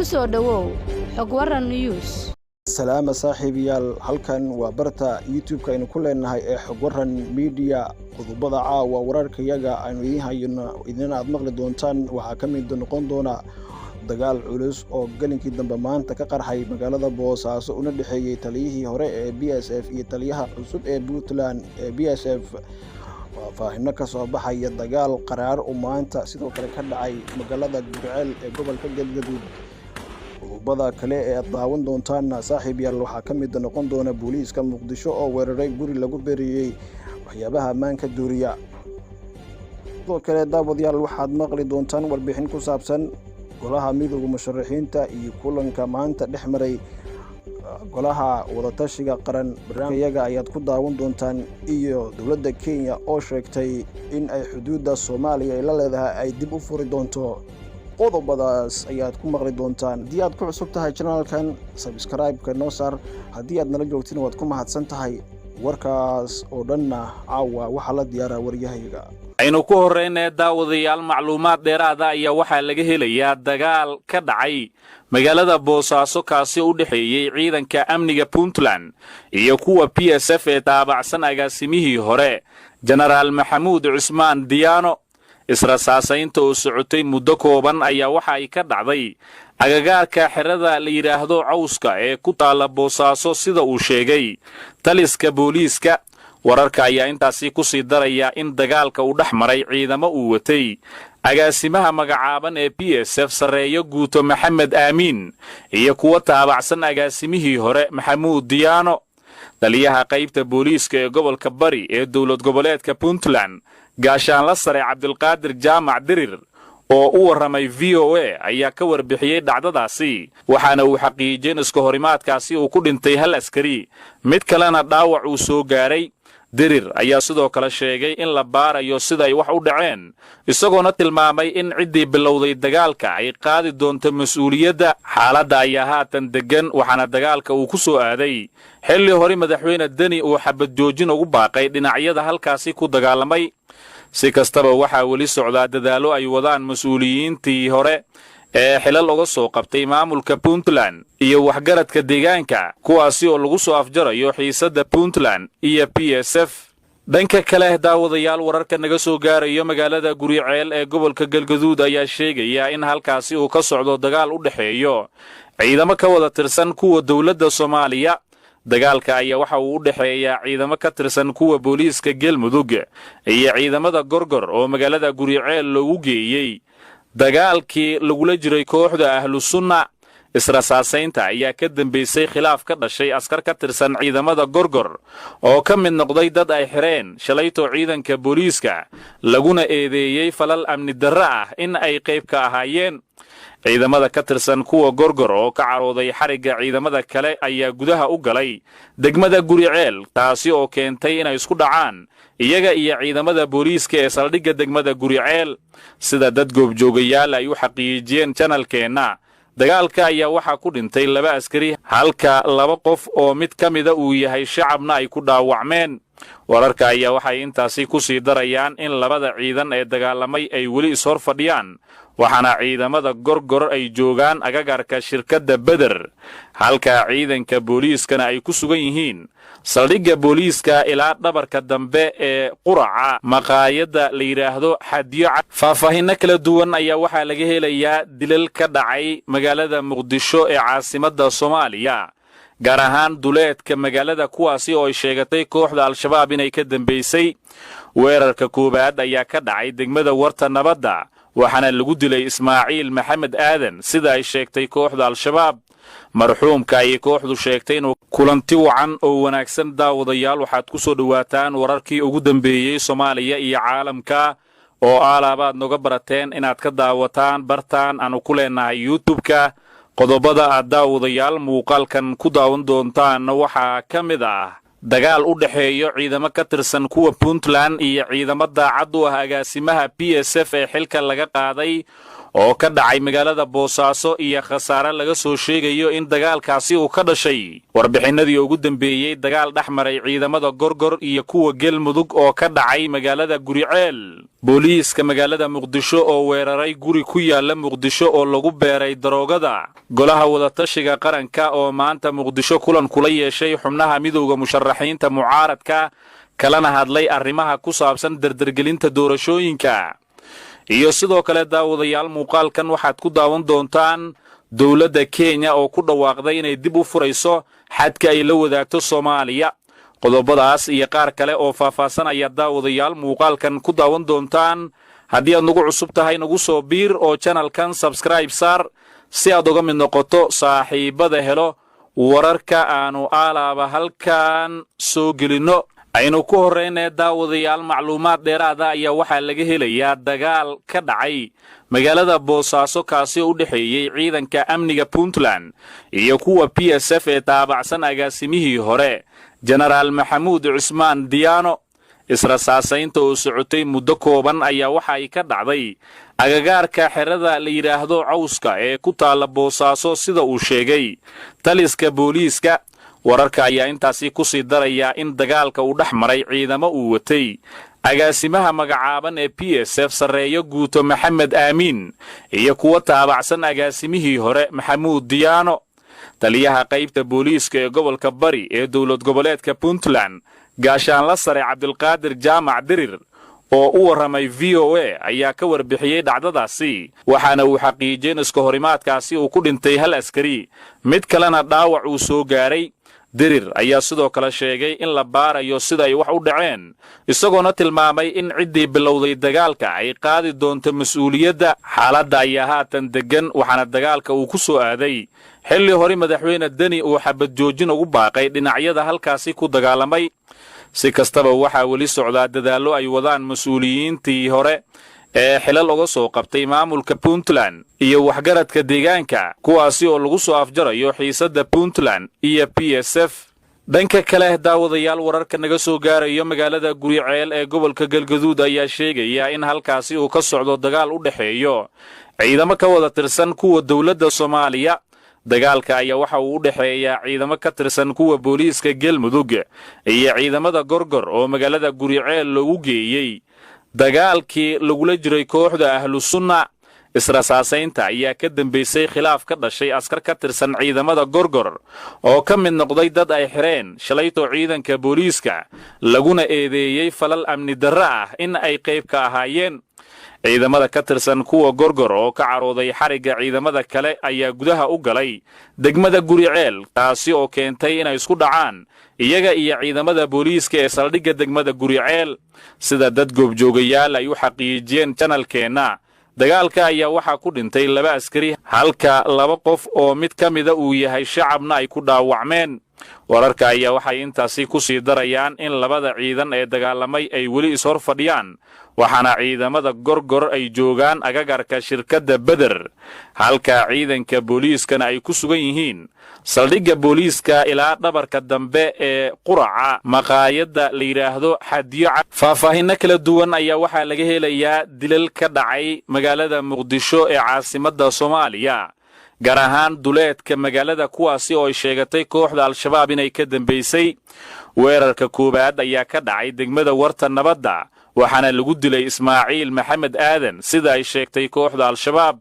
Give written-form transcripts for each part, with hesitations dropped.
Ku soo dhowow Xog Waran News. Salaama saaxiibayaal, halkan waa barta YouTube-ka aynu ku leenahay ee Xog Waran Media. Qodobada caawa wararkayaga aynu idiin hayno idina aad maqli doontaan waxaa ka mid noqon doona dagaal culus oo gelinkii dambe maanta ka qarxay magaalada Boosaaso, una dhexeeyey taliyihii hore ee BSF iyo taliyaha cusub ee Puntland ee BSF. Faahfaahino ka soo baxaya dagaal qaraar u maanta sidoo kale ka dhacay magaalada Gurceel ee gobolka Galgaduud. Qodobada kale ee aad daawan doontaanna, saaxiib yaal, waxaa ka mid noqon doona booliiska Muqdisho oo weeraray guri lagu beriyey waxyaabaha ammaanka duuriya. Sidoo kale, daawadayaal, waxaad maqli doontaan warbixin ku saabsan golaha midooda musharaxiinta iyo kulanka maanta dhex maray golaha wadatashiga qaran. Barnaamijyaga ayaad ku daawan doontaan, iyo dowladda Kenya oo sheegtay in ay xuduudda Soomaaliya ay la leedahay ay dib u furi doonto. Qodobadaas ayaad ku maqli doontaan. Haddii aad ku cusub tahay channelkan, subscribe-ka noo saar. Haddii aad nala joogtina, waad ku mahadsan tahay. Warkaas oo dhanna caawa waxaa la diyaaraa waryahayga. Aynu ku horraynee, daawadayaal, macluumaad dheeraada ayaa waxaa laga helayaa dagaal ka dhacay magaalada Boosaaso, kaasi u dhexeeyey ciidanka amniga Puntland iyo kuwa PSF ee taabacsan agaasimihii hore, Jenaraal Maxamuud Cusmaan Diyaano. Israsaasaynta oo socotay muddo kooban ayaa waxa ay ka dhacday agagaarka xerada la yidhaahdo Cawska ee ku taalla Boosaaso, sida uu sheegay taliska booliiska. Wararka ayaa intaasi ku sii daraya in dagaalka uu dhex maray ciidamo uu watay agaasimaha magacaaban ee PSF, sarreeyo guuto Maxamed Aamiin, iyo kuwo taabacsan agaasimihii hore, Maxamuud Diyaano. Taliyaha qaybta booliiska ee gobolka Bari ee dowlad goboleedka Puntland, gaashaanla sare Cabdilqaadir Jaamac Dirir, oo u warramay VOA ayaa ka warbixiyey dhacdadaasi, waxaana uu xaqiijiyey in iska horimaadkaasi uu ku dhintay hal askari, mid kalena dhaawac uu soo gaaray. Dirir ayaa sidoo kale sheegay in la baarayo sida ay wax u dhaceen, isagoona tilmaamay in ciddii bilowday dagaalka ay qaadi doonto mas-uuliyadda. Xaaladda ayaa haatan deggan, waxaana dagaalka uu ku soo aaday xilli hore Madaxweyne Deni uu xabad joojin ugu baaqay dhinacyada halkaasi ku dagaalamay. Si kastaba, waxaa weli socdaa dadaallo ay wadaan mas-uuliyiintii hore ee xilal uga soo qabtay maamulka Puntland iyo waxgaradka deegaanka, kuwaasi oo lagu soo afjarayo xiisadda Puntland iyo PSF. Dhanka kale, daawadayaal, wararka naga soo gaarayo magaalada Guriceel ee gobolka Galgaduud ayaa sheegaya in halkaasi uu ka socdo dagaal u dhexeeyo ciidamo ka wada tirsan kuwa dowladda Soomaaliya. Dagaalka ayaa waxa uu u dhexeeyaa ciidamo ka tirsan kuwa booliiska Galmudug iyo ciidamada Gorgor oo magaalada Guriceel loogu geeyey dagaalkii lagula jiray kooxda Ahlu Sunna. Israsaasaynta ayaa ka dambaysay khilaaf ka dhashay askar ka tirsan ciidamada Gorgor oo ka mid noqday dad ay xidheen shalayto ciidanka booliiska, laguna eedeeyey falal amni darro ah in ay qayb ka ahaayeen. Ciidamada ka tirsan kuwa Gorgor oo ka carooday xarigga ciidamada kale ayaa gudaha u galay degmada Guriceel, taasi oo keentay inay isku dhacaan iyaga iyo ciidamada booliiska ee saldhigga degmada Guriceel, sida dad goobjoogayaal ay u xaqiijiyeen channelkeenna. Dagaalka ayaa waxaa ku dhintay laba askari, halka laba qof oo mid ka mida uu yahay shacabna ay ku dhaawacmeen. Wararka ayaa waxay intaasi ku sii darayaan in labada ciidan ee dagaalamay ay weli ishor fadhiyaan, waxaana ciidamada Gorgor ay joogaan agagarka shirkadda Beder, halka ciidanka booliiskana ay ku sugan yihiin saldhigga booliiska ilaa dhabarka dambe ee quraca maqaayadda la yidhaahdo Xadiyo. Faahfaahinno kala duwan ayaa waxaa laga helayaa dilal ka dhacay magaalada Muqdisho ee caasimadda Soomaaliya, gaar ahaan duleedka magaalada, kuwaasi oo ay sheegatay kooxda Al-Shabaab inay ka dambaysay. Weerarka koowaad ayaa ka dhacay degmada Warta Nabadda, waxaana lagu dilay Ismaaciil Maxamed Aadan, sida ay sheegtay kooxda Al-Shabaab. Marxuumka ayay kooxdu sheegtay inuu kulanti wacan oo wanaagsan. Daawadayaal, waxaad ku soo dhowaataan wararkii ugu dambeeyey Soomaaliya iyo caalamka oo aalaabaad noga barateen inaad ka daawataan bartaan aanu ku leenahay YouTube-ka. Qodobada aad, daawadayaal, muuqaalkan ku daawan doontaan waxaa ka mid ah dagaal u dhexeeyo ciidamo ka tirsan kuwa Puntland iyo ciidamo daacad u ah agaasimaha PSF ee xilka laga qaaday oo ka dhacay magaalada Boosaaso iyo khasaare laga soo sheegayo in dagaalkaasi uu ka dhashay. Warbixinadii ugu dambeeyey dagaal dhex maray ciidamada Gorgor iyo kuwa Galmudug oo ka dhacay magaalada Guriceel. Booliiska magaalada Muqdisho oo weeraray guri ku yaala Muqdisho oo lagu beeray daroogada. Golaha Wadatashiga Qaranka oo maanta Muqdisho kulan kula yeeshay xubnaha midowda musharaxiinta mucaaradka, kalana hadlay arrimaha ku saabsan dardargelinta doorashooyinka. Iyo sidoo kale daawadayaal, muuqaalkan waxaad ku daawan doontaan dowladda Kenya oo ku dhawaaqday inay dib u furayso xadka ay la wadaagto Soomaaliya. Qodobadaas iyo qaar kale oo faahfaahsan ayaa daawadayaal muuqaalkan ku daawan doontaan. Haddii aad nagu cusub tahay, nagu soo biir oo channelkan subscribe saar si aad uga mid noqoto saaxiibada helo wararka aanu aalaaba halkan soo gelinno. Aynu ku horraynee daawadayaal, macluumaad dheeraada ayaa waxaa laga helayaa dagaal ka dhacay magaalada Boosaaso, kaasi oo u dhexeeyey ciidanka amniga Puntland iyo kuwa PSF ee taabacsan agaasimihii hore Jenaraal Maxamuud Cusmaan Diyaano. Israsaasaynta oo socotay muddo kooban ayaa waxa ay ka dhacday agagaarka xerada la yidhaahdo Cawska ee ku taalla Boosaaso, sida uu sheegay taliska booliiska. Wararka ayaa intaasi ku sii darayaa in dagaalka uu dhex maray ciidamo uu watay agaasimaha magacaaban ee PSF, sarreeyo guuto Maxamed Aamiin, iyo kuwo taabacsan agaasimihii hore Maxamuud Diyaano. Taliyaha qaybta booliiska ee gobolka Bari ee dowlad goboleedka Puntland, gaashaanla sare Cabdilqaadir Jaamac Dirir, oo u warramay VOA ayaa ka warbixiyey dhacdadaasi, waxaana uu xaqiijiyey in iska horimaadkaasi uu ku dhintay hal askari, mid kalena dhaawac uu soo gaaray. Dirir ayaa sidoo kale sheegay in la baarayo sida ay wax u dhaceen, isagoona tilmaamay in ciddii bilowday dagaalka ay qaadi doonto mas-uuliyadda. Xaaladda ayaa haatan deggan, waxaana dagaalka uu ku soo aaday xilli hore Madaxweyne Deni uu xabad joojin ugu baaqay dhinacyada halkaasi ku dagaalamay. Si kastaba, waxaa weli socdaa dadaallo ay wadaan mas-uuliyiintii hore ee xilal uga soo qabtay maamulka Puntland iyo waxgaradka deegaanka, kuwaasi oo lagu soo afjarayo xiisadda Puntland iyo PSF. Dhanka kale daawadayaal, wararka naga soo gaarayo magaalada Guriceel ee gobolka Galgaduud ayaa sheegaya in halkaasi uu ka socdo dagaal u dhexeeyo ciidamo ka wada tirsan kuwa dowladda Soomaaliya. Dagaalka ayaa waxa uu u dhexeeyaa ciidamo ka tirsan kuwa booliiska Galmudug iyo ciidamada Gorgor oo magaalada Guriceel loogu geeyey dagaalkii lagula jiray kooxda Ahlu Sunna. Israsaasaynta ayaa ka dambaysay khilaaf ka dhashay askar ka tirsan ciidamada Gorgor oo ka mid noqday dad ay xidheen shalayto ciidanka booliiska, laguna eedeeyey falal amni darro ah in ay qayb ka ahaayeen. Ciidamada ka tirsan kuwa Gorgor oo ka carooday xarigga ciidamada kale ayaa gudaha u galay degmada Guriceel, taasi oo keentay inay isku dhacaan iyaga iyo ciidamada booliiska ee saldhigga degmada Guriceel, sida dad goobjoogayaal ay u xaqiijiyeen channelkeenna. Dagaalka ayaa waxaa ku dhintay laba askari, halka laba qof oo mid ka mida uu yahay shacabna ay ku dhaawacmeen. Wararka ayaa waxay intaasi ku sii darayaan in labada ciidan ee dagaalamay ay weli ishor fadhiyaan, waxaana ciidamada Gorgor ay joogaan agagarka shirkadda Beder, halka ciidanka booliiskana ay ku sugan yihiin saldhigga booliiska ilaa dhabarka dambe ee quraca maqaayadda la yidhaahdo Xadiyo. Faahfaahinno kala duwan ayaa waxaa laga helayaa dilal ka dhacay magaalada Muqdisho ee caasimadda Soomaaliya, gaar ahaan duleedka magaalada, kuwaasi oo ay sheegatay kooxda Al-Shabaab inay ka dambaysay. Weerarka koowaad ayaa ka dhacay degmada Warta Nabadda, waxaana lagu dilay Ismaaciil Maxamed Aadan, sida ay sheegtay kooxda Al-Shabaab.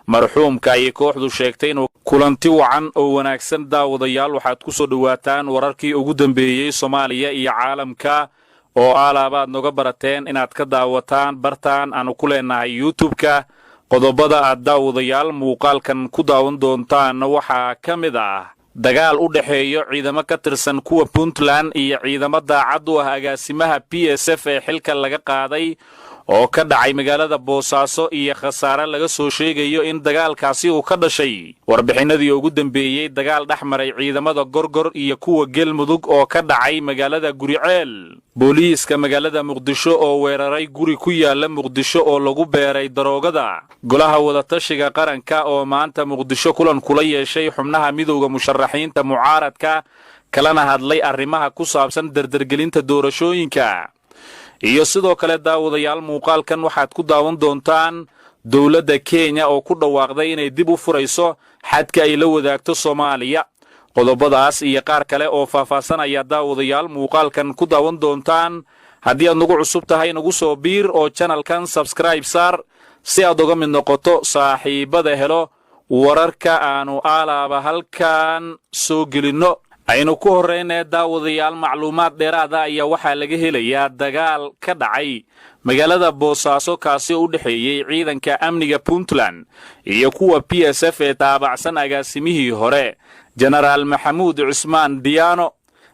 Marxuumka ayay kooxdu sheegtay inuu kulanti wacan oo wanaagsan. Daawadayaal, waxaad ku soo dhowaataan wararkii ugu dambeeyey Soomaaliya iyo caalamka oo aalaabaad noga barateen inaad ka daawataan bartaan aanu ku leenahay YouTube-ka. Qodobada aad daawadayaal muuqaalkan ku daawan doontaan waxaa ka mid ah dagaal u dhexeeyo ciidamo ka tirsan kuwa Puntland iyo ciidamo daacad u ah agaasimaha PSF ee xilka laga qaaday oo ka dhacay magaalada Boosaaso iyo khasaare laga soo sheegayo in dagaalkaasi uu ka dhashay. Warbixinadii ugu dambeeyey dagaal dhex maray ciidamada Gorgor iyo kuwa Galmudug oo ka dhacay magaalada Guriceel. Booliiska magaalada Muqdisho oo weeraray guri ku yaala Muqdisho oo lagu beeray daroogada. Golaha Wadatashiga Qaranka oo maanta Muqdisho kulan kula yeeshay xubnaha midowda musharaxiinta mucaaradka, kalana hadlay arrimaha ku saabsan dardargelinta doorashooyinka. Iyo sidoo kale daawadayaal, muuqaalkan waxaad ku daawan doontaan Dowladda Kenya oo ku dhawaaqday inay dib u furayso xadka ay la wadaagto Soomaaliya. Qodobadaas iyo qaar kale oo faahfaahsan ayaa daawadayaal muuqaalkan ku daawan doontaan. Haddii aad nagu cusub tahay, nagu soo biir oo channelkan subscribe saar si aad uga mid noqoto saaxiibbada helo wararka aanu aalaaba halkan soo gelinno. Aynu ku horraynee daawadayaal, macluumaad dheeraada ayaa waxaa laga helayaa dagaal ka dhacay magaalada Boosaaso, kaasi oo u dhexeeyey ciidanka amniga Puntland iyo kuwa PSF ee taabacsan agaasimihii hore Jenaraal Maxamuud Cusmaan Diyaano.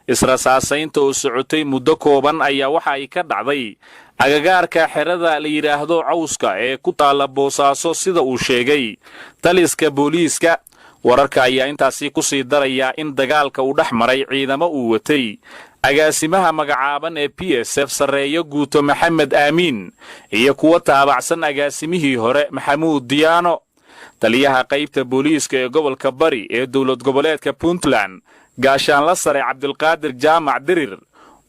Israsaasaynta oo socotay muddo kooban ayaa waxa ay ka dhacday agagaarka xerada la yidhaahdo Cawska ee ku taalla Boosaaso, sida uu sheegay taliska booliiska. Wararka ayaa intaasi ku sii darayaa in dagaalka uu dhex maray ciidamo uu watay agaasimaha magacaaban ee PSF, sarreeyo guuto Maxamed Aamiin, iyo kuwo taabacsan agaasimihii hore Maxamuud Diyaano. Taliyaha qaybta booliiska ee gobolka Bari ee dowlad goboleedka Puntland, gaashaanla sare Cabdilqaadir Jaamac Dirir,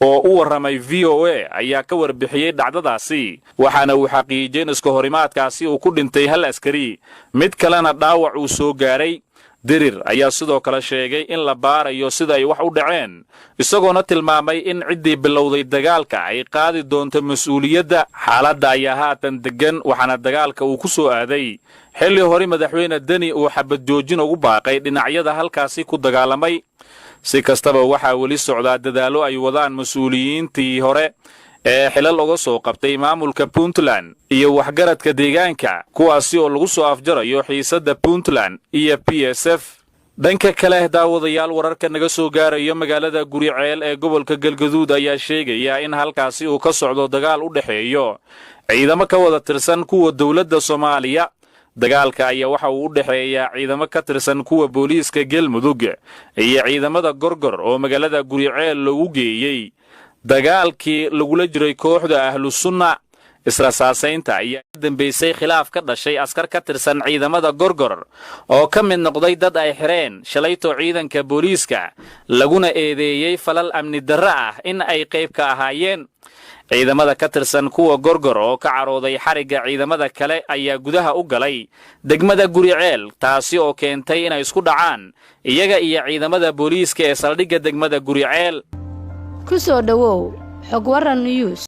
oo u warramay VOA ayaa ka warbixiyey dhacdadaasi, waxaana uu xaqiijiyey in iska horimaadkaasi uu ku dhintay hal askari, mid kalena dhaawac uu soo gaaray. Dirir ayaa sidoo kale sheegay in la baarayo sida ay wax u dhaceen, isagoona tilmaamay in ciddii bilowday dagaalka ay qaadi doonto mas-uuliyadda. Xaaladda ayaa haatan deggan, waxaana dagaalka uu ku soo aaday xilli hore Madaxweyne Deni uu xabad joojin ugu baaqay dhinacyada halkaasi ku dagaalamay. Si kastaba, waxaa weli socdaa dadaallo ay wadaan mas-uuliyiintii hore ee xilal uga soo qabtay maamulka Puntland iyo waxgaradka deegaanka, kuwaasi oo lagu soo afjarayo xiisadda Puntland iyo PSF. Dhanka kale daawadayaal, wararka naga soo gaarayo magaalada Guriceel ee gobolka Galgaduud ayaa sheegaya in halkaasi uu ka socdo dagaal u dhexeeyo ciidamo ka wada tirsan kuwa dowladda Soomaaliya. Dagaalka ayaa waxa uu u dhexeeyaa ciidamo ka tirsan kuwa booliiska Galmudug iyo ciidamada Gorgor oo magaalada Guriceel loogu geeyey dagaalkii lagula jiray kooxda Ahlu Sunna. Israsaasaynta ayaa ka dambaysay khilaaf ka dhashay askar ka tirsan ciidamada Gorgor oo ka mid noqday dad ay xidheen shalayto ciidanka booliiska, laguna eedeeyey falal amni darro ah in ay qayb ka ahaayeen. Ciidamada ka tirsan kuwa Gorgor oo ka carooday xarigga ciidamada kale ayaa gudaha u galay degmada Guriceel, taasi oo keentay inay isku dhacaan iyaga iyo ciidamada booliiska ee saldhigga degmada Guriceel. Ku soo dhowow Xog Waran News.